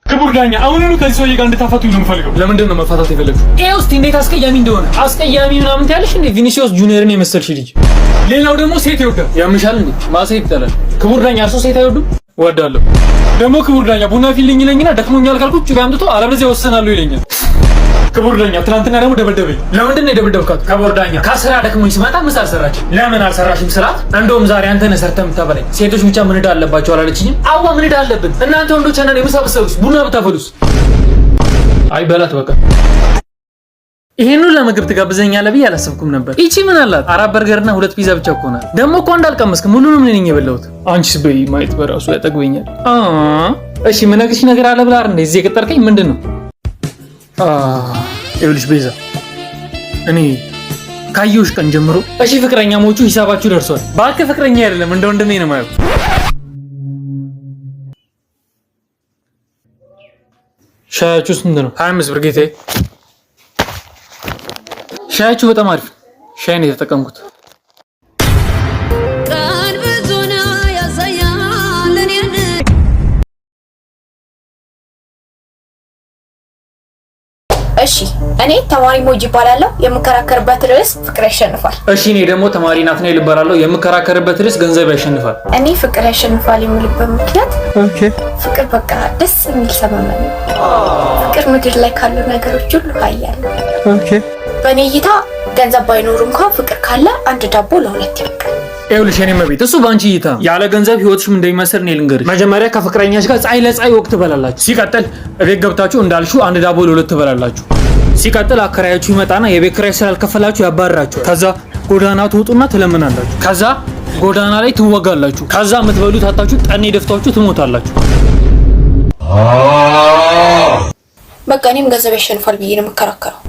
ክቡር ዳኛ አሁኑኑ ከዚህ ሰውዬ ጋር እንድታፈቱኝ ነው የምፈልገው። ለምንድን ነው መፋታት የፈለግሽው? ይሄ ውስጥ እንዴት አስቀያሚ እንደሆነ አስቀያሚ ምናምን ትያለሽ እንዴ? ቪኒሲዮስ ጁኒየርን የመሰልሽ ልጅ። ሌላው ደግሞ ሴት ይወዳል። ያምሻል እንዴ? ማሴት ይጠላል። ክቡር ዳኛ እርሶ ሴት አይወዱም? እወዳለሁ። ደግሞ ክቡር ዳኛ ቡና ፊልኝ ይለኝና ደክሞኛል ካልኩት ጩቤ አምጥቶ አለበለዚያ ወሰናለሁ ይለኛል። ክቡር ዳኛ ትናንትና ደግሞ ደበደበኝ። ለምንድን ነው የደበደብካት? ክቡር ዳኛ ከስራ ደክሞኝ ስመጣ ምሳ አልሰራችም። ለምን አልሰራሽም ስላት እንደውም ዛሬ አንተ ነህ ሰርተህ የምታበላኝ፣ ሴቶች ብቻ ምን ዕዳ አለባቸው አላለችኝም? አዋ ምን ዕዳ አለብን? እናንተ ወንዶች ነን የምሳ ብትሰሩስ ቡና ብታፈሉስ? አይ በላት በቃ። ይሄን ሁሉ ምግብ ትጋብዘኛለህ ብዬ አላሰብኩም ነበር። ይቺ ምን አላት? አራት በርገርና ሁለት ፒዛ ብቻ እኮ ናት። ደግሞ እኮ እንዳልቀመስክም ሁሉንም እኔ ነኝ የበላሁት። አንቺስ በይ ማየት በራሱ ያጠግበኛል። እሺ የምነግርሽ ነገር አለ ብላ አይደል እዚህ የቀጠርከኝ ምንድን ነው? ይኸውልሽ ቤዛ እኔ ካየሁሽ ቀን ጀምሮ እሺ ፍቅረኛሞቹ ሂሳባችሁ ደርሷል። እባክህ ፍቅረኛ አይደለም እንደ ወንድሜ ነው የማየው። ሻያችሁ ስንት ነው? 25 ብር ጌታዬ። ሻያችሁ በጣም አሪፍ ሻይ ነው የተጠቀምኩት። እሺ እኔ ተማሪ ሞጅ እባላለሁ። የምከራከርበት ርዕስ ፍቅር ያሸንፋል። እሺ እኔ ደግሞ ተማሪ ናትናኤል እባላለሁ። የምከራከርበት ርዕስ ገንዘብ ያሸንፋል። እኔ ፍቅር ያሸንፋል የምልበት ምክንያት ፍቅር በቃ ደስ የሚል ሰመመን ነው። ፍቅር ምድር ላይ ካሉ ነገሮች ሁሉ ኃያል ነው። በእኔ እይታ ገንዘብ ባይኖር እንኳን ፍቅር ካለ አንድ ዳቦ ለሁለት ይበቃል። ይኸውልሽ የኔ እመቤት እሱ በአንቺ እይታ ያለ ገንዘብ ህይወትሽም እንደሚመስል እኔ ልንገርሽ። መጀመሪያ ከፍቅረኛሽ ጋር ፀሐይ ለፀሐይ ወቅት ትበላላችሁ። ሲቀጥል እቤት ገብታችሁ እንዳልሽው አንድ ዳቦ ለሁለት ትበላላችሁ። ሲቀጥል አከራያችሁ ይመጣና የቤት ኪራይ ስላልከፈላችሁ ያባርራችኋል። ከዛ ጎዳና ትወጡና ትለምናላችሁ። ከዛ ጎዳና ላይ ትወጋላችሁ። ከዛ የምትበሉት አጣችሁ ጠኔ ደፍታችሁ ትሞታላችሁ። በቃ እኔም ገንዘብ ያሸንፋል ብዬ ነው የምከራከረው።